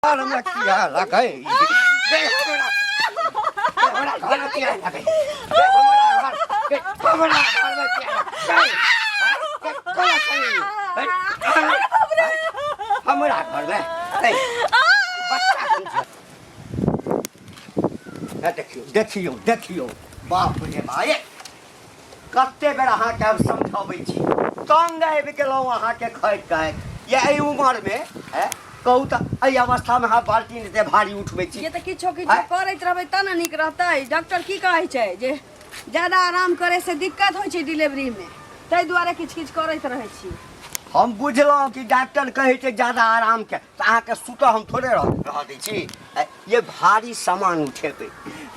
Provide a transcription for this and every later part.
हमरा किया लगै गे हमरा हमरा घर में किया लगै गे हमरा घर गे हमरा घर में किया लगै गे कोना सही हमरा घर में ए बच्चा कोन छै ए देखियौ देखियौ देखियौ बाप रे बा ए कते बेर अहाँके हम समझाबै छी तंग आबि गेलहुँ अहाँके खैत खैत या एहि उमरमे ए कहू तऽ एहि अवस्थामे अहाँ बाल्टीन एते भारी उठबै छी ये तऽ किछो किछो आँय? करैत रहबै तब ने नीक रहतै डॉक्टर की कहै छै जे ज्यादा आराम करे से दिक्कत होइ छै डिलीवरीमे ताहि दुआरे किछु किछु करैत रहै छी हम बुझलहुँ कि डॉक्टर कहै छै ज्यादा आरामके तऽ अहाँके सुतऽ हम थोड़े रह रहऽ दै छी ए, ये भारी सामान उठेबै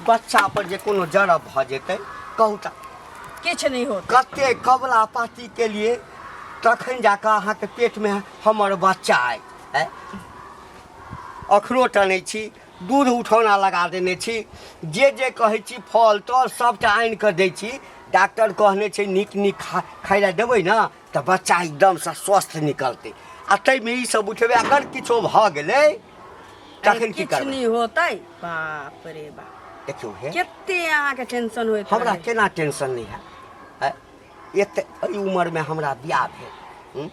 बच्चा पर जे कोनो जरब भऽ जेतै कहू तऽ किछु नहि होत कते कबला पाती के लिए तखन जाकऽ अहाँके पेटमे हमर बच्चा अइ ए? अखरोट अनै छी दूध उठौना लगा देने छी जे जे कहै छी फल तल सभटा आनि कऽ दै छी डॉक्टर कहने छै नीक नीक खा खाइ लए देबै ने तऽ बच्चा एकदमसँ स्वस्थ निकलतै आ ताहिमे ई सब उठेबै अगर किछो भऽ गेलै तखन की किछु करबै नहि होतै बाप रे बाप देखियौ हे कते अहाँके टेंशन होइत हमरा रहै। केना टेंशन नहि हैत आँय? एक तऽ एहि उमरमे हमरा बियाह भेल हूँ?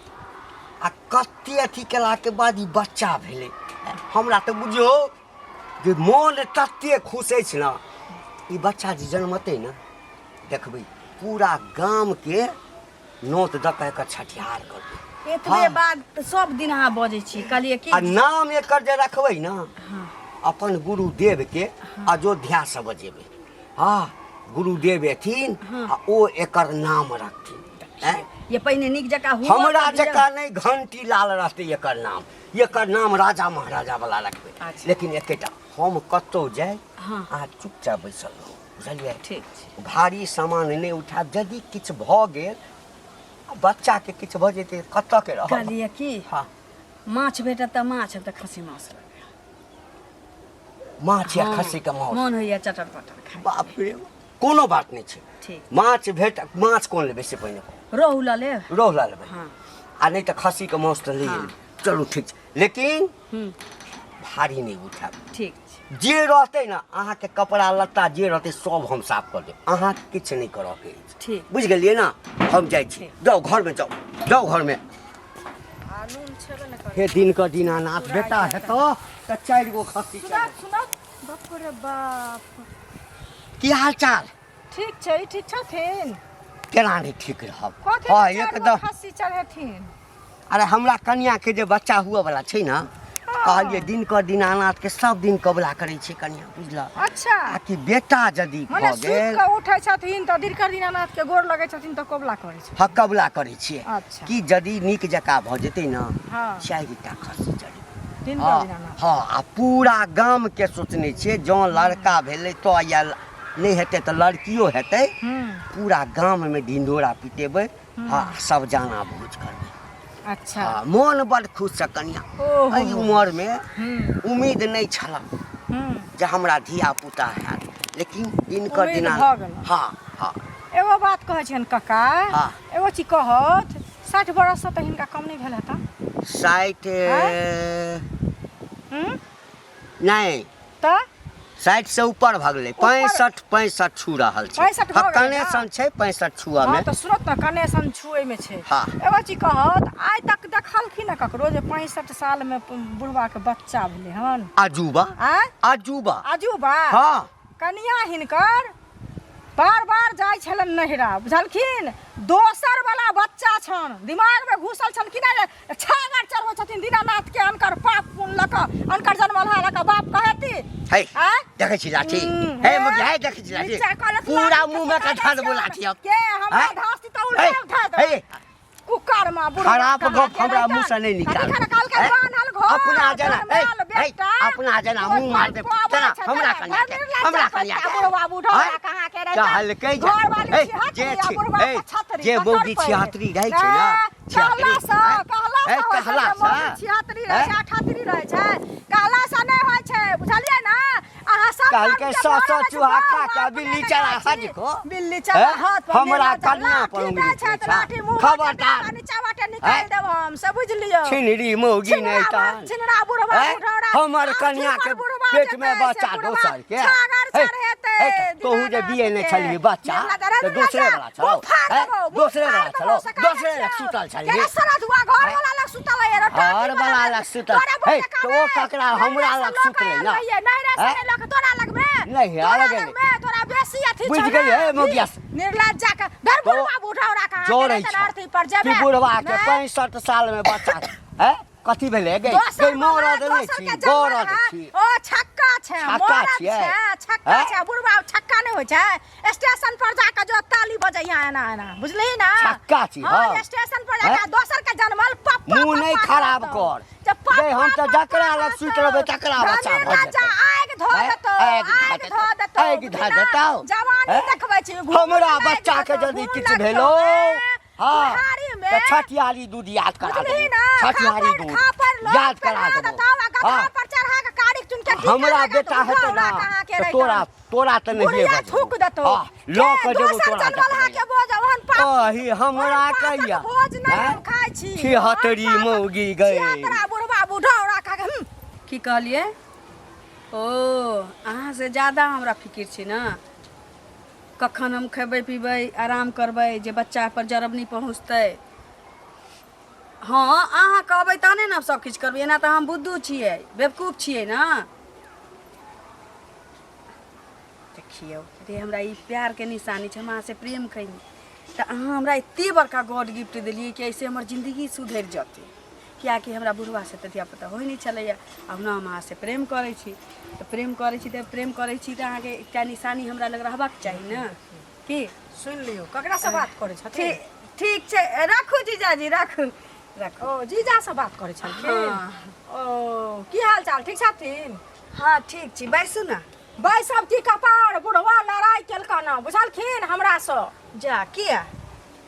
आ कते अथी केलाके बाद ई बच्चा भेलै हमरा तऽ बुझियौ जे मोन तते खुश अछि ने ई बच्चा जे जन्मतै ने देखबै पूरा गामके नोत दऽ कऽ एकर छठिहार करबै एतबे हाँ। बात तऽ सब दिन अहाँ बजै छी कहलियै की आ नाम एकर जे रखबै ने अपन गुरुदेव के अयोध्या से बजेबै हँ गुरुदेव एथिन आ ओ एकर नाम रखथिन आँय? ये पहिने नीक जकाँ हुअ हमरा तऽ दिअ। जकाँ नहि घंटी लाल रहतै एकर नाम एकर नाम राजा महाराजा वाला रखबै अच्छा। लेकिन एकेटा हम कतहु जाय हाँ। अहाँ चुपचाप बैसल रहू बुझलियै ठीक छै भारी सामान नहि उठायब यदि किछु भऽ गेल आ बच्चाके किछु भऽ जेतै कतऽ के रहब कहलियै की हँ माछ भेटत तऽ माछ तऽ खस्सी माछ लऽ लेब। माछ या हाँ, खस्सीके मांस मोन होइया चटर पटर खाय बाप रे कोनो बात नहि छै ठीक माछ भेट माछ कोन लेबै से पहिने कहू रोहु लऽ लेब रोहु लऽ लेबै हाँ आ नहि तऽ खस्सीके मांस तऽ लए हाँ। लेबै चलू ठीक छै लेकिन हूँ भारी नहि उठायब ठीक छै जे रहतै ने अहाँके कपड़ा लत्ता जे रहतै सब हम साफ कऽ देब अहाँके किछु नहि करऽके अछि ठीक बुझि गेलियै ने हम जाइ छी जाउ घरमे जाउ जाउ घरमे आ नून छेबे ने करै हे दिन कऽ दीनानाथ बेटा हेतौ तऽ चारि गो खस्सी सुना चढ़ेतौ। सुना बाप रे बाप की हाल चाल ठीक छै ई ठीक छथिन केना नहि ठीक रहब कथी हँ ले चारि गो एकदम खस्सी चढ़ेथिन अरे हमरा कनिया के जे बच्चा हुअ वाला छै ने कहलियै दिन कऽ दीनानाथ के सब दिन कबुला करै छै कनिया बुझल अच्छा आ कि बेटा यदि मने भऽ सुति गेल कऽ उठै छथिन तऽ दिनकर दीनानाथ के गोर लगै छथिन तऽ कबुला करै छथिन हँ कबुला करै छियै अच्छा कि यदि नीक जकाँ भऽ जेतै ने हँ चारिटा खस्सी चढ़ेबै दिनकर हँ दीनानाथ हँ आ पूरा गामके सोचने छियै जँ लड़का भेलै तऽ या नहि हेतै तऽ लड़कियो हेतै हूँ पूरा गाममे ढिंढोरा पिटेबै हँ सब जाना भोज करबै अच्छा हँ मोन बड खुश छै कनिया ओहो। एहि उमरमे हूँ उम्मीद नहि छल हूँ जे हमरा धिया पुता हैत लेकिन दिनकर उम्मीद दिना भऽ गेल। हँ हँ एगो बात कहै छियनि काका हँ। एगो चीज कहत 60 बरससँ तऽ हिनका कम नहि भेल हेतनि 60 हूँ नहि तऽ 60 से ऊपर भऽ गेलै ऊपर- 65 65 छू रहल छै 65 भऽ हँ गेलै ने? कनेक्शन छै 65 छुअ हँ मे तऽ सुनत ने कनेक्शन छुएमे छै हँ। एगो चीज कहत आइ तक देखलखिन हँ ककरो जे 65 सालमे बुढ़बाके बच्चा भेलै हन अजूबा आँय अजूबा अजूबा हँ कनिया हिनकर बार बार जाइ छलनि नहिरा बुझलखिन दोसर वाला बच्चा छन दिमागमे घुसल छन कि नहि जे छागर चढ़बै छथिन दीनानाथ के अनकर पाप पुण्य लऽ कऽ अनकर जन्मलहा लऽ कऽ बाप कहेती हे आँय? देखै छी लाठी हम्म, हे हे। मुखिया हे देखै छी लाठी नीचा कहलक पूरा लाठी मुँह में के कथा देबो लाठी अब के हमरा आँय? धास्ती तऽ हे, उल्टा उठा देबै हे कुकर्मा बुढ़वा खराब कहाँ गप के हमरा रहितन? मुँह से नहि निकाल। कथी खाना कहलकै हैं? बान्हल घर अपना जना जनमाल ए, ए, बेटा अपना जना मुँह मार दे कोइ जना छै, हमरा जना कनिया के घर में हमरा लाज कनिया के बुढ़वा बुढ़वा हैं? कहाँ के रहितन? कहलकै जे घरवाली ए, छिहत्तरी जे आ छी- बुढ़वा ए, पचहत्तरी, जे ककर मौगी पैघ? छिहत्तरी रहै छै ने हैं? छिहत्तरी, कहला से हैं? कहला ए, से होइ छै कहला जे मौगी से? छिहत्तरी रहै छै हैं? अठहत्तरी रहै छै कहला से नहि होइ छै बुझलियै ने अहाँ सब कहलकै आदमी के सौ घर सौ रहै छै, चूहा घर खा के वाली बिल्ली अपने चला नहि हज को बिल्ली चला हैं? हाथ पर हमरा मेला जा, कनिया पर लाठी उंगली दै छै उठबै तऽ छै। लाठी मुँह खबरदार। बाटे नीचा बाटे निकालि देब हम से बुझि लियौ छिनरी मौगी छिनरा नहि तहन छिनरा बुढ़वा हैं? बुढ़ौरा हमर आब कनिया के झुमर बुढ़वा पेट में जेतै, से बच्चा बुढ़वा दोसर के छागर हे, चढ़ेतै हे, तऽ तोहू जे बिये नहि दीनानाथ छलही के। बच्चा निर्लज्ज, अरे तऽ दोसरे निर्लज्ज, वाला छलौ मुँह फाड़ हैं? देबौ, मुँह दोसरे फाड़ वाला देबौ, छलौ से दोसरे कहै लग छियौ। सुतल छलही केना सरधुआ घर वाला लग सुतल है रे, टाटी घर वाला लग सुतल। तोरा हे, बहुते तऽ ओ काम है। ककरा हमरा नैहरा लग से लऽ सुतलै कऽ ना। आयल रहियै, नैहरा से हैं? नहि लऽ कऽ तोरा लगमे नहि, तोरा अलगे नहि। लगमे तोरा बेसी अथी बुझि छौ ना। गेलियै, हे मौगिया। निर्लज्जा के धर तो बुढ़वा बुढ़ौरा के जोड़ै अहाँके छौ अर्थी पर कि जेबे बुढ़वा के नहि? 65 साल में बच्चा है कथी भेलै गई दोसर गई वाला, मरद नहि दोसर छी के जनमल गरद है। छी ओ छक्का छै छक्का मरद छियै? छै छक्का हैं? छै बुढ़वा छक्का नहि होइ छै स्टेशन पर जाके जो ताली बजैया एना एना बुझलिही ना छक्का छी, हाँ हाँ। स्टेशन पर जाके हैं? दोसर के जनमल पप्पा मुँह नहि पप्पा खराब करतौ। कर। जे पप्पा गई, हम तऽ पप्पा जकरा लग सुति करतौ। रहबै तकरा बच्चा भऽ धनी जेतै। राजा आगि धऽ हैं? देतौ आगि धऽ आगि देतौ। धऽ देतौ आगि धऽ बुझलिही ना? देतौ। जवानी हैं? देखबै छी घूम हमरा लागि बच्चा के जेतौ, यदि घूम किछु लगतौ, भेलो हैं? हाँ बुढ़ारी में तऽ छठिहारी दूध याद करा बुझलिही देबो ना छठिहारी खापर दूध खापर लोक याद करा पेन्हा देबो देतौ आ गदहा हाँ पर चढ़ा के कारिक चुन के टीका हमरा लगा बेटा देतौ, हेतै बुढ़ौरा ना कहाँ के तऽ रहितन। तोरा तोरा तऽ नहिए बुढ़िया बजबौ थूक देतौ हाँ लऽ के कऽ जेबौ दोसर तोरा जनमल देखबै के बोझ ओहन पाप अही हमरा ओहन पापक कहिया भोज नहि हैं? हम खाइ छी छिहत्तरी ओहन पापक- मौगी गई छिहत्तरा बुढ़वा बुढ़ौरा खा के की कहलियै ओ अहाँ से ज्यादा हमरा फिकिर छै ने कखन हम खेबै पीबै आराम करबै जे बच्चा पर जरब नहि पहुँचतै हँ अहाँ कहबै तहने ने हम सब किछु करबै एना तऽ हम बुद्धू छियै बेवकूफ छियै ने देखियौ रे हमरा ई प्यारके निशानी छै हम अहाँसँ प्रेम कैनी तऽ अहाँ हमरा एते बड़का गॉड गिफ्ट देलियै कि एहिसँ हमर जिन्दगी सुधरि जेतै किएकि हमरा बुढ़बासँ तऽ धियापुता होइ नहि छलैए आब ने हम अहाँसँ प्रेम करै छी तऽ प्रेम करै छी तऽ प्रेम करै छी तऽ अहाँके एकटा निशानी हमरा लग रहबाक चाही ने की सुनि लियौ ककरासँ बात करै छथिन ठीक ठीक छै राखू जीजाजी राखू राखू ओ जीजासँ बात करै छलखिन हँ। ओ की हाल चाल ठीक छथिन हँ ठीक छी बैसू ने बैसब की कपार बुढ़वा लड़ाइ केलकन हँ, बुझलखिन हमरासँ जा किया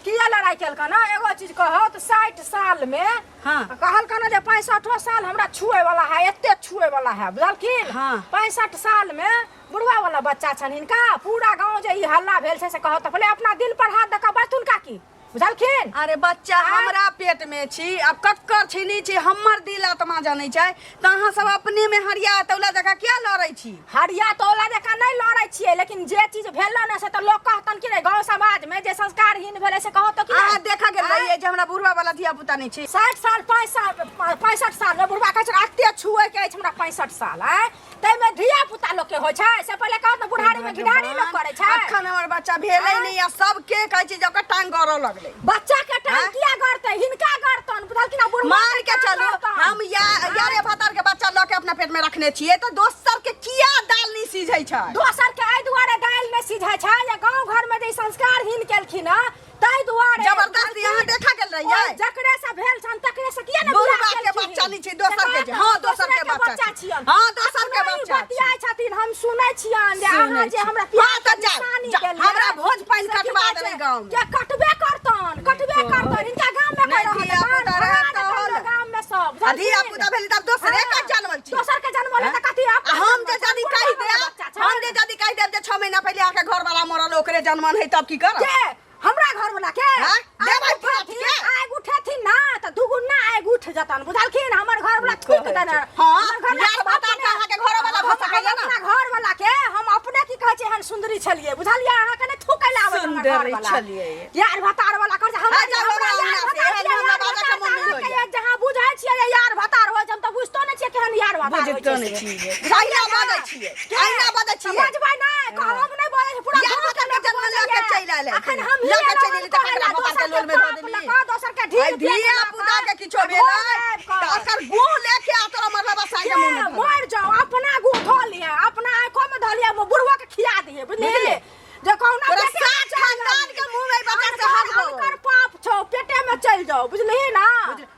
किया लड़ाइ केलकन हँ? एगो चीज कहौ तऽ 60 साल मे कहलकन हँ जे 65 साल हमरा छुए वाला है एते छुए वाला है बुझलखिन 65 साल मे बुढ़वा वाला बच्चा छनि हिनका पूरा गाँव जे ई हल्ला भेल छै से कहौ तऽ पहिले अपना दिल पर हाथ दऽ कऽ बैठुन काकी बुझलखिन अरे बच्चा हमरा पेट में छी अब कक्कर छी नहीं छी हमर दिल आत्मा जानै छै तऽ अहाँ सब अपने में हरिया तौला जकाँ किया लड़ै छी हरिया तौला जकाँ नहि लड़ै छियै लेकिन जे चीज भेल ने से तऽ लोक कहतन कि नहि गाँव समाज में जे संस्कारहीन भेलै से कहत कि अहाँ देखऽ गेल रहियै जे हमरा बुढ़वा वाला धिया पुता नहि छै 60 साल 65 साल मे बुढ़वा कहै छै एते छुए के अछि हमरा 65 साल आँय ताहिमे धिया पुता लोक के होइ छै से पहिले कहत ने बुढ़ारी मे घिढारी लोक करै छै अखन हमर बच्चा भेलै नहि आ सबके कहै छै जे ओकर टांग गड़ऽ लगलै बच्चा के टांग आँय? किया गड़तै हिनका गड़तन बुझलखिन ना बुढ़वा मान के चलू हम या यारे भतार के बच्चा लऽ के अपना पेट में रखने छियै तऽ दोसर के किया दाल नहि सिझै छै दोसर के एहि दुआरे दालि नहि सिझै छै जे गाँव घर मे जे ई संस्कारहीन केलखिन हँ ताहि दुआरे जबरदस्ती अहाँ देखऽ गेल रहियै? ओहि जकरे से भेल छन तकरे से किया ने बुढ़वा बियाह के केलखिन? बच्चा नहि छै, दोसर के छै। से हँ, दोसर के दोसरे बच्चा छै। छियन हँ, दोसर के अखनो ई बच्चा बतियाइ छथिन हम सुनै छियन जे सुनै अहाँ जे छी। हमरा हँ, प्यार तऽ के जाउ, निशानी जाउ, देलियै, हमरा भोज पानि से की कटबा कहै देबै छै? गाँवमे। के कटबे करतन कटबे करतन हिनका गाँव में नहि, कोइ रहत धिया पुता भगा रहत देतन तहन। लोक गाँव में सब आ धिया पुता भेलै तब दोसरे के जनमल छी दोसर के जनमल है तऽ कथी आ हम जे यदि कहि देब हम जे यदि कहि देब जे 6 महीना पहिले अहाँके घर वाला मरल ओकरे जनमन है तब की करब के हमरा घर वाला के हाँ? देबै आगि फाट उठेथिन के? आगि उठेथिन ना तऽ दुगुना आगि उठ जतन बुझलखिन हमर घर वाला थूक देने हाँ, हमर घर वाला यार भतार के अहाँके घरो वाला भऽ सकैया ना। अपना घर वाला के हम अपने की कहै छै एहन सुन्दरी छलियै बुझलियै अहाँके नहि थूकै ला आबै हमर घर सुन्दरी वाला छलियै। यार भतार वाला कहै छै हमरा हाँ, जाउ हमरा हमरा यार अंगना से, भतार एहन के हमरा यार बाजऽ के भतार मोन नहि अहाँके होइया। जहाँ बुझै छियै जे यार भतार होइ छै हम तऽ बुझतो नहि छियै केहन यार भतार होइ बुझितो छै नहि से। छियै। अहिना बजै छियै अहिना बजै छियै बजबै नहि कहब नहि बजै छै पूरा यार गाँव भतार के जन्म लऽ के चलि आयल है। अखन हम लऽ के चलि एली तऽ ककरा भतार के लोल में धऽ देली? दोसर के ढील आइ धिया पुता के किछो भेलै तऽ ओकर गुह लेके आ तोरा मरला बसाई के मुंह में धऽ देबै। मर जाओ अपना गुह धऽ लिहे अपना आँखो में धऽ लिहे बुढ़वा के खिया दिहे बुझलिही बुझलियै? जे कहुना तोरा पेटे में सात चलि खानदान जाऊ। के मुंह में ई बच्चा से अनकर हगबौ। अनकर पाप छौ पेटे में चलि जाओ बुझलिही ना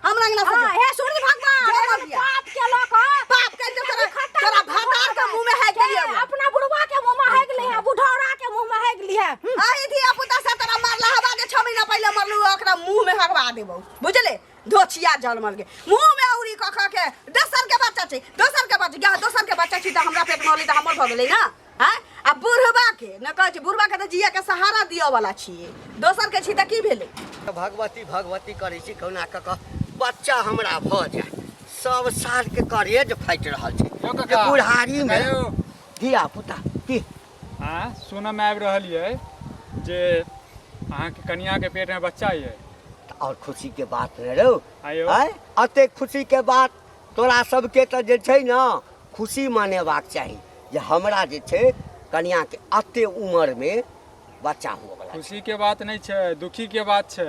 हमरा अंगना से हाँ, जो। हे सूर्य भगवान जो एहन मरिया। पाप के लऽ कऽ पाप के जो तोरा खट्टा तोरा में भतार के मुंह में हेग के देलियौ। अपना बुढ़वा के मुंह में हेग लिहे बुढ़ौरा के मुंह में हेग लिहे आइ धिया पुता से तोरा मरला हवा जे 6 महीना पहिले मरलू ओकरा मुंह में हगवा देबौ बुझले धोछिया जलमल के मुंह में औरी कऽ कऽ के दोसर के बच्चा छै दोसर के बच्चा गे दोसर के बच्चा छै तऽ हमरा पेट में होलै तऽ हमर भऽ गेलै ना आँय आ बुढ़वा के न कहै छै बुढ़वा के तऽ जिया के सहारा दिअ वाला छियै दोसर के छी तऽ की भेलै भगवती भगवती करै छी कहुना कऽ कऽ बच्चा हमरा भऽ जाय। सब सालके करेज फाटि रहल छै यौ जे काका, बुढ़ारीमे यौ। धिया पुता की हाँ सुनऽमे आबि रहल ये जे अहाँके कनियाके पेटमे बच्चा ये। तऽ आओर खुशीके बात नहि रौ। आयौ। आँय, एतेक खुशीके बात तोरा सबके तऽ जे छै ने खुशी मनेबाक चाही जे हमरा जे छै कनियाके एते उमरमे बच्चा हुअ वला छै। खुशी के बात नहि छै, दुखी के बात छै।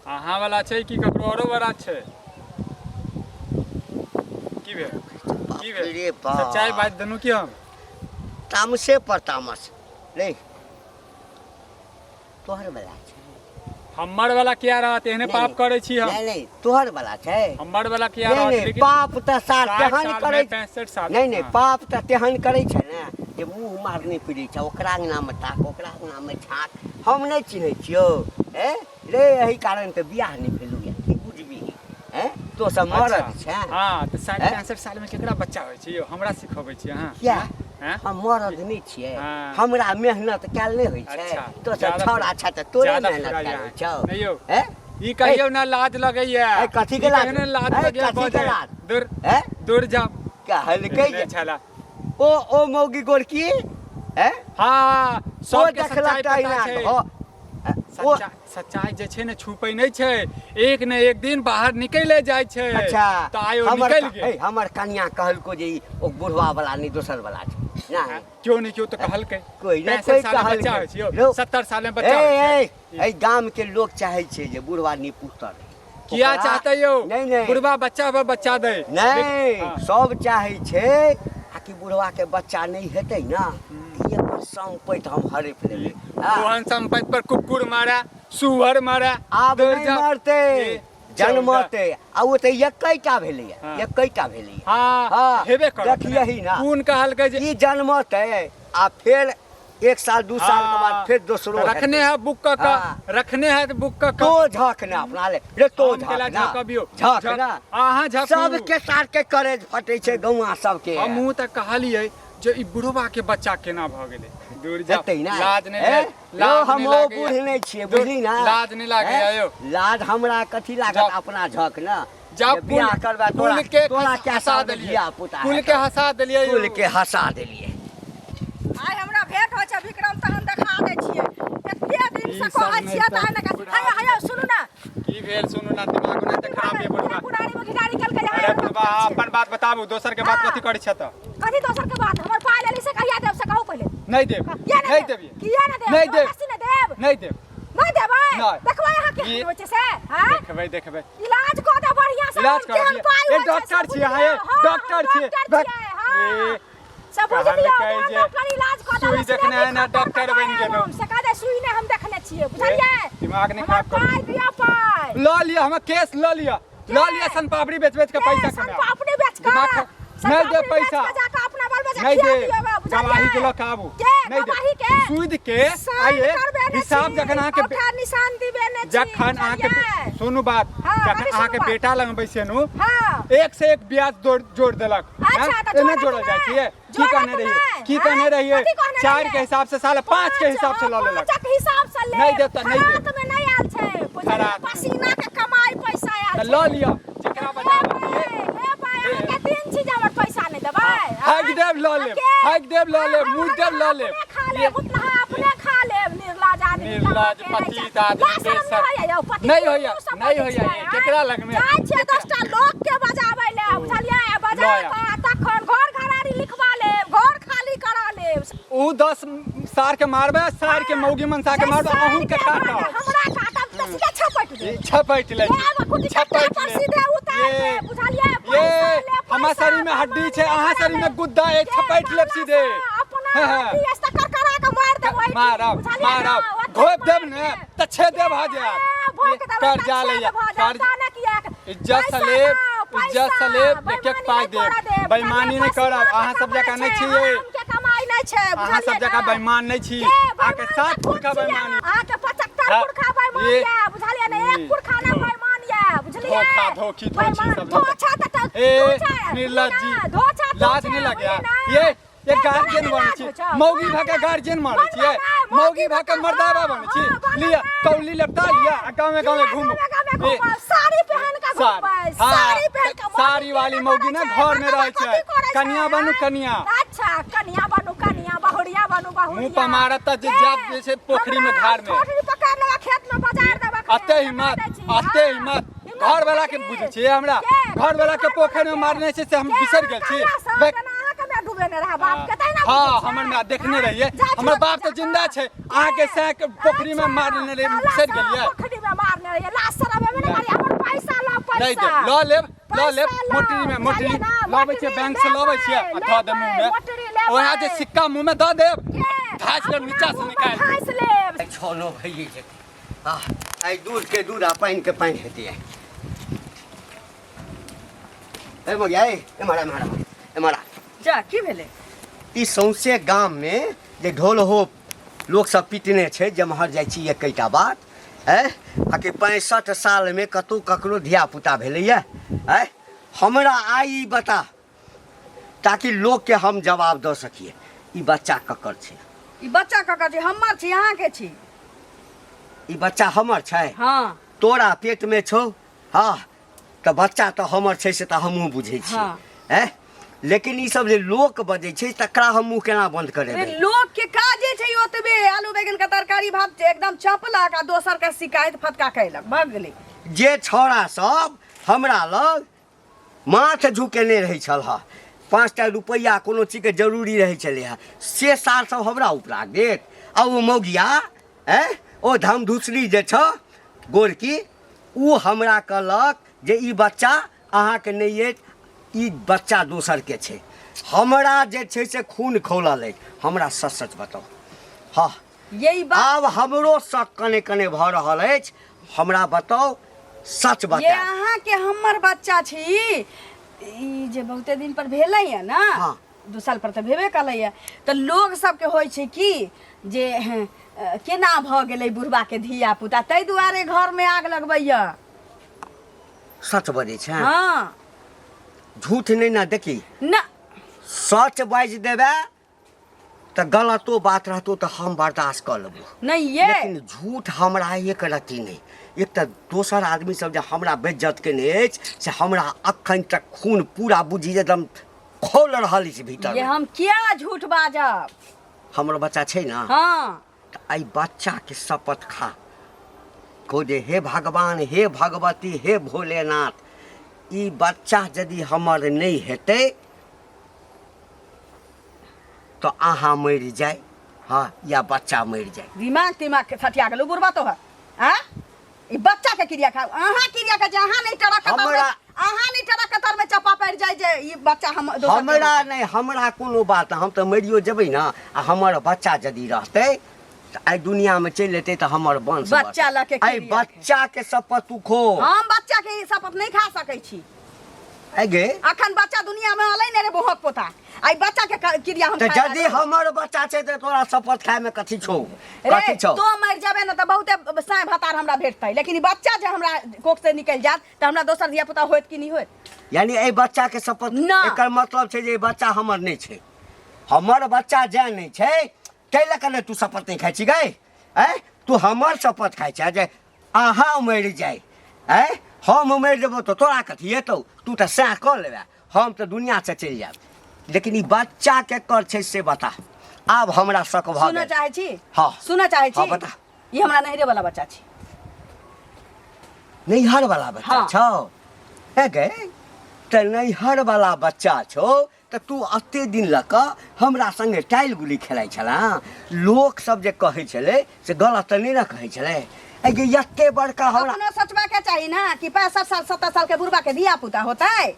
अहाँ वाला छै कि ककरो औरो वाला छै? की भेल? की भेल? रे बाप। सच्चाई बात देलहुँ कि हम? तामसे पर तामस रे, तोहर वाला छै। हमर वाला किया रहत? एहने नहि, पाप करै छी हम। नहि नहि, तोहर वाला छै। हमर वाला किया नहि रहत? नहि, लेकिन पाप तऽ सार 60 तेहन सालमे, करै 65 साल। नहि नहि, हाँ। पाप तऽ तेहन करै छै ने जे मुँह मारने फिरै छै, ओकरा अङ्गनामे ताक, ओकरा अङ्गनामे झाँक। हम नहि चिन्है छियौ ए रे, एहि कारण तऽ बियाह नहि भेलौ यऽ। की बुझबिही? हैं, तो सब मरद अच्छा। छै। हाँ, तऽ 60 हैं? 65 सालमे केकरा बच्चा होइ छै यौ? हमरा सिखबै छी अहाँ? किया? हैं? हम मरद नहि छियै? हाँ। हमरा मेहनत कयल नहि होइ छै? अच्छा, तो सब ज्यादा छौड़ा छै तऽ तोरे ज्यादा मेहनत फुराइए कयल होइ अहाँके। छौ? नहि यौ। हैं? ई कहियौ ना लाज लगैया। ए, कथी के ई लाज? कहियौ ने लाज ए, लगैया कथी के बजै। लाज? दूर हैं? दूर जाओ। कहलकै एहने जे छला। ओ मौगी गोरकी हैं? हाँ, ओ सबके देखलक सच्चाई तऽ पता अहिना छै। घ ओ सच्चाई जे छै ने छुपै नहि छै, एक ने एक दिन बाहर निकले जाइ छै। अच्छा, तऽ आइ ओ हमर निकलि गेल। ए, हमर कनिया कहलको जे ई ओ बुढ़वा वाला नहि, दोसर वाला छै नहि। केओ ने केओ तऽ कहलकै। कोइ ने 65 कोइ साल में बच्चा कहलकै। होइ छै यौ, यौ। 70 साल में ए बच्चा होइ छै। ए, एहि गाम के लोक चाहै छै जे बुढ़वा निपुतर रहै। किया ओकरा- चाहते यौ? नहीं नहीं, बुढ़वा बच्चा पर बच्चा दै। नहीं, हाँ। सब चाहै छै आ कि बुढ़वा के बच्चा नहीं हेतै ना तऽ एकर सम्पति हम हड़प लेबै। हाँ। ओहन सम्पत्ति पर कुकुर मारे, सुअर मारे, आब दौड़ नहि जाउ। मरतै, ए, जन्मतै। आ ओ तऽ एकैटा भेलैया, हाँ। एकैटा भेलैया। हाँ, हाँ, हेबे करत। देखियही ना। कोन कहलकै जे ई जन्मतै आ फेर 1 साल 2 साल के बाद हाँ, फेर दोसरो रखने हेतै। है बुक क हाँ। क रखने है बुक क क तो झक ना अपना ले रे, तो हम केला झक ना, झकबियौ? झक ना। अहाँ झकू। सबके सार के करेज फटै छै गौआ सबके। हमहूँ तऽ कहलियै जे ई बुढ़वा के बच्चा केना भऽ गेलै। दूर जा। हेतै ना। लाज नहि ए? लाग- यौ, लाज हम नहि ओ लागैया। बूढ़ नहि छियै, दूर, बुझली ना? लाज नहि लागैया ए? यौ। लाज हमरा कथी लागत? जाउ। अपना झक ना। जाउ, जे बियाह कुल करबा तोरा कुल के तोरा क्या हंसा साल देलियै। धिया पुता कुल के हंसा देलियै यौ। कुल के हंसा देलियै। आइ हमरा भेंट होइ छै विक्रम, तहन देखा दै छियै। एते दिन ई से सब कहै नहि छियै तऽ तऽ नहि हयो हयो, सुनू ना। की भेल? सुनू ना, दिमाग ओना तऽ खराब ये बुढ़वा। बुढ़ारी में घिढारी केलकै जे अरे हयो, बुढ़वा, अहाँ अपन बात बताबू, दोसर के बात हाँ। कथी करै छै तऽ? कथी दोसर के बात? हमर पाइ लेली से कहिया देब से कहू पहिले। नहि देब। किया नहि देब? देब। किया नहि देब? नहि देब। जबरदस्ती नहि देब। नहि देब। नहि देबै? नहि। देखबै अहाँ केहन ई- होइ छै से, हाँ? देखबै देखबै। इलाज कऽ दे बढ़िया से। इलाज हम करऽ केहन दिअ। पाइ ए, होइ छै डॉक्टर से छियै अहाँ, ए, बुझलियौ। हाँ, डॉक्टर हम छियै। डॉक्टर बक- छियै, हाँ। ए, से बुझलियौ, कहलकै हम जे डॉक्टर इलाज कऽ सुई देबै, देखने है ना, खत्म डॉक्टर कऽ बनि देबै गेलहुँ। हम। से कह दे सुई नहि हम देखने छियै, बुझलियै? दिमाग नहि हमर खराब करू। पाइ दिअ, पाइ। लऽ लिअ, हमर केस लऽ लिअ, लऽ लिअ। सनपापड़ी बेच बेच के पैसा के कमाएब। सनपापड़ी बेच कऽ? दिमाग खराब- नहि देब सनपापड़ी बेच पैसा। कऽ जाकऽ अपना बाल बच्चा नहीं खिया दे। दियौ गे, बुझलियै? गवाही के लऽ के आबू। के नहीं दे। गवाही के? सूद के साइन आइए करबे नहि हिसाब छी, जखन अहाँके औठा निशान दिबे नहि छी, जखन अहाँके बुझलियै? सुनू बात, हाँ, जखन कथी अहाँके सुनू बात? बेटा लग बैसेनु, हाँ। एक से एक ब्याज जोड़ जोड़ देलक। अच्छा, हैं? तऽ एना जोड़त जोड़ल जाइ नहि। छियै? की जोड़त कहने रहियै? नहि, की हैं? कहने रहियै? कथी कहने 4 रहियै? के हिसाब से साला 5 के हिसाब से लऽ लेलक। पाँचक हिसाब से लेब। नहि देब तऽ नहि देब। खरात में नहि आयल छै, बुझलियै? खरात में। पसीना के कमाई पैसा आयल तऽ छै। लऽ लिअ जेकरा बजाबऽ हे दियै। भाइ, हे भाइ, अहाँके दिन छी जे हमर पैसा नहि देबै? हाकि देब लऽ लेब, के? हाकि देब लऽ लेब, हाँ, मुँह देब लऽ लेब। अपने खा लेब, उतना अपने खा लेब। निर्लाज आदमी, निर्लाज, कमा के पतित नहि आदमी, छै। लाज शरम बेशर्म। नहि होइए यौ, पतित नहि होइए, मुँह सँ नहि बजै होइए, छियै, आँय? केकरा लगमे? जाइ छियै 10टा लोक के बजाबै लए, बुझलियै? बजा लऽ आउ। कऽ तखन घर घरारी लिखवा लेब, घर खाली करा लेब। ऊ 10 सार के मारबै, सार के मौगी मनसा के जे मारबै, सार अहूँ के के काटब। मारबै, हमरा काटब तऽ सीधे छपटि ई देब। छपटि लै छी, लेब कुटी छपटि पर लेब। सीधे उतार ये, देब, बुझलियै? ये पैसा लेब, हमर पैसा, शरीर में हड्डी छै, अहाँ बेईमानी शरीर में करब। गुद्दा अछि, के छपटि लेब कहला सीधे। से अपना हाँ, हाँ। हड्डी अछि तऽ करकरा कऽ मारि देब ओहिठाम, मारब, बुझलियै ने? मारब, ओतै घोपि देब मारि ने देब। तऽ छेदे भऽ जायत। ए, भोंक देबै तऽ कर्जा छेद लैया, भऽ जायत, कर्ज ताने किएक? इज्जत से पैसा लेब, दो, इज्जत से पैसा, लेब, एक एक बेईमानी पाइ नहि देब। करऽ देब, बेईमानी नहि बुझलियै? करब, पसीना अहाँ के सब जकाँ कमाइ नहि छै, छियै। हरामके कमाइ नहि छै, अहाँ सब बुझलियै जकाँ ने? बेईमान नहि छी। के अहाँके बेईमान 7 तऽ पुरखा खुद छियै। बेईमानी। अहाँके 75 हाँ, पुरखा बेईमान ये- यऽ, बुझलियै ने? एक ये- पुरखा नहि बेईमान यऽ, बुझलियै? धोखा, धोखी, धोछी बेईमान, सब धोछा तऽ तऽ ए धोछा, निर्लज्ज बुझलियै जी, ने? धोछा लाज धोछा, नहि लगैया? बुझलियै ने? ये ए, गार्जियन तोरा बनै नहि छी, लाज होइ छौ? मौगी तोरा भऽ के नहि गार्जियन मारै बनबऽ छियै? नहि, मौगी भऽ के मर्दाबा बनै छी। लिअ, तौली लपटा लिअ आ गाँवे गाँवे घूमू। ए, साड़ी पहन के साड़ी घूमबै, हाँ, साड़ी पहन के मौगी साड़ी वाली केना मौगी बनै ना छै? घर में रहै मर्दाबा छै। कथी करै छै, कनिया बनू, आँय? कनिया। अच्छा, कनिया बनू, कनिया, बहुरिया बनू, बहुरिया। मुँह पर मारत तऽ जे के? जायब जे छै पोखरी में, हमरा धार में। ठोकरी पकड़ लेबा, खेत में बजार देबा, अते हिम्मत, अते हिम्मत। घर वाला के बुझै छियै हमरा? घर वाला के पोखरि में मारने छै से हम बिसरि गेल छी। देख। हाँ, हमर माय देखने रहियै। हमर बाप तऽ जिंदा छै। अहाँके सैं के पोखरि में मारने रहियै, बिसरि गेलियै? पोखरी में मारने रहियै, लाश सरबे में नहीं मारियै, हमर पैसा लऽ, नहीं पैसा देब, लऽ लेब, लऽ लेब। पैसा लऽ, मोटरी में मोटरी बुझलियै ना? लबै छियै, मोटरी बैंक से लबै छियै आ लेबै, धऽ देब मुँह में। मोटरी लेबै। ओएह जे सिक्का मुँह में दऽ देब, के? धाँसि लेब, अपना नीचा से मुँह में निकालि। धाँसि लेब। छनो भइए जेतै। आ आइ दूध के दूध आ पानि के पानि हेतै आइ। ए मगिया, ए एम्हर एम्हर एम्हर आ। जा, की भेलै? ई सौंसे गाम में जे ढोल हो लोक सब पिटने छै, जेम्हर जाइ छी एकेटा बात ए आ कि 65 साल में कतौ ककरो धिया पुता भेलैया। ए हमरा आइ ई बता ताकि लोक के हम जवाब दऽ सकिए, ई बच्चा ककर छै? ई बच्चा ककर छै? हमर छी, अहाँके छी। ई बच्चा हमर छै? हाँ। तोरा पेट में छौ, हाँ, तऽ बच्चा तऽ हमर छै से तऽ हमहूँ बुझै छी। हाँ। हैं, लेकिन ई सब जे लोक बजै छै तकरा हम मुँह केना बंद करेबै? लोक के काजे छै ओतबे, आलू बैगन के तरकारी भात एकदम चपलक आ दोसर के शिकायत फटका कैलक, भऽ गेलै। जे छौड़ा सब हमरा लग माथ झुकेने रहै छल हँ, 5टा रुपैआ कोनो चीजके जरूरी रहै छलै हँ, से साल सब हमरा उपरा देत। आ ओ मौगिया, ऐं, ओ धमधुसरी जे छ गोरकी, ओ हमरा कहलक जे ई बच्चा अहाँके नहि अछि, ई बच्चा दोसरके छै। हमरा जे छै से खून खौलल अछि। हमरा सच सच बताउ। हँ, यही बात। आब हमरो शक कने कने भऽ रहल अछि। हमरा बताउ, सच ये बताउ। अहाँके हमर बच्चा छी, ई जे बहुते दिन पर भेलै या ना। हाँ। 2 साल पर तऽ भेबे कलै या, तऽ लोग सबके होइ छै कि जे हें, केना भऽ गेलै बुढ़बा के धिया पुता, ताहि दुआरे घर में आग लगबैया। सच बजै छै? हाँ। झूठ नहि ना देखी? ना। सच बाजि देबै तऽ गलतो बात रहतो तऽ हम बर्दाश्त कऽ लेबो। नहीं ये। लेकिन झूठ हमरा एक रत्ती नहि। एक तऽ दोसर आदमी सब जे हमरा बेइज्जत केने अछि से हमरा अखन तक खून पूरा बुझी जे एकदम खौल रहल अछि भीतर ये मे। हम किया झूठ बाजब? हमर बच्चा छै ना? हाँ। तऽ एहि बच्चाके शपथ खा, कहू जे हे भगवान, हे भगवती, हे भोलेनाथ, ई बच्चा यदि हमर नहि हेतै तऽ अहाँ मरि जाय, हाँ, या बच्चा मरि जाय। दिमाग तिमाग के सठिया गेलौ बुढ़बा तोहर? आँ, ई बच्चा के क्रिया खाओ, अहाँ क्रिया के जे अहाँ नहीं टरक कतर में, हमरा- अहाँ नहीं टरक कतर में चपा पड़ जाय जे ई बच्चा हम दोसर के हमरा नहीं, हमरा कोनो बात, हम तऽ मरियो जेबै ना, आ हमर बच्चा यदि रहतै तऽ एहि दुनिया में चलि एतै तऽ हमर वंश बढ़तै। बच्चा लऽ के एहि क्रिया के। बच्चा के शपथ तू खो। हम बच्चा के शपथ नहीं खा सकै छी। आइ गे, अखन बच्चा दुनिया में अलै ने रे बोहक पोता, आई बच्चा के क्रिया हम तऽ खाए यदि लागब। हमर बच्चा छै तऽ तोरा शपथ खाय में कथी छौ? रे, कथी छौ? तो मरि जेबे ने तऽ बहुते साँय भतार हमरा भेटतै, लेकिन ई बच्चा जे हमरा कोख से निकलि जायत तऽ हमरा दोसर धिया पुता होयत कि नहि होयत? यानी एहि बच्चा के शपथ ना। एकर मतलब छै जे ई बच्चा हमर नहि छै। हमर बच्चा जै नहि छै ताहि लऽ कऽ ने तू शपथ नहि खाइ छी गै? ऐं, तू हमर शपथ खाइ छै जे अहाँ मरि जाय, ऐं, हम मरि जेबौ तऽ तोरा कथी हेतौ? तू तऽ सएह कऽ लेबे, हम तऽ दुनिया से चलि जायब, लेकिन ई बच्चा केकर छै से बता। आब हमरा शक भऽ सुनऽ गेल। चाहै छी? हाँ। सुनऽ चाहै छी? हाँ, बता। ई हमरा नैहरे वाला बच्चा छी। नैहर वाला बच्चा? हाँ। छौ? हे गे, तऽ नैहर वाला बच्चा छौ तऽ तू एते दिन लऽ कऽ हमरा संगे टाइल गुली खेलाइ छला? लोक सब जे कहै छलै से गलत तऽ नहि ने कहै छलै? ऐ गे, एते बड़का हमरा अपनो सोचबा के चाही ना कि 65 साल 70 साल के बुढ़बा के धिया पुता होतै?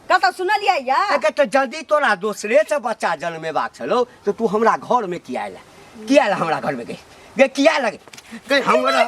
कतौ सुनलियै या? ऐ गे, तऽ यदि तोरा दोसरे से बच्चा जन्मेबाक छलौ तऽ तू हमरा घर में किया एला? किया एला हमरा घर में? गे गे, किया लगे गे हमरा?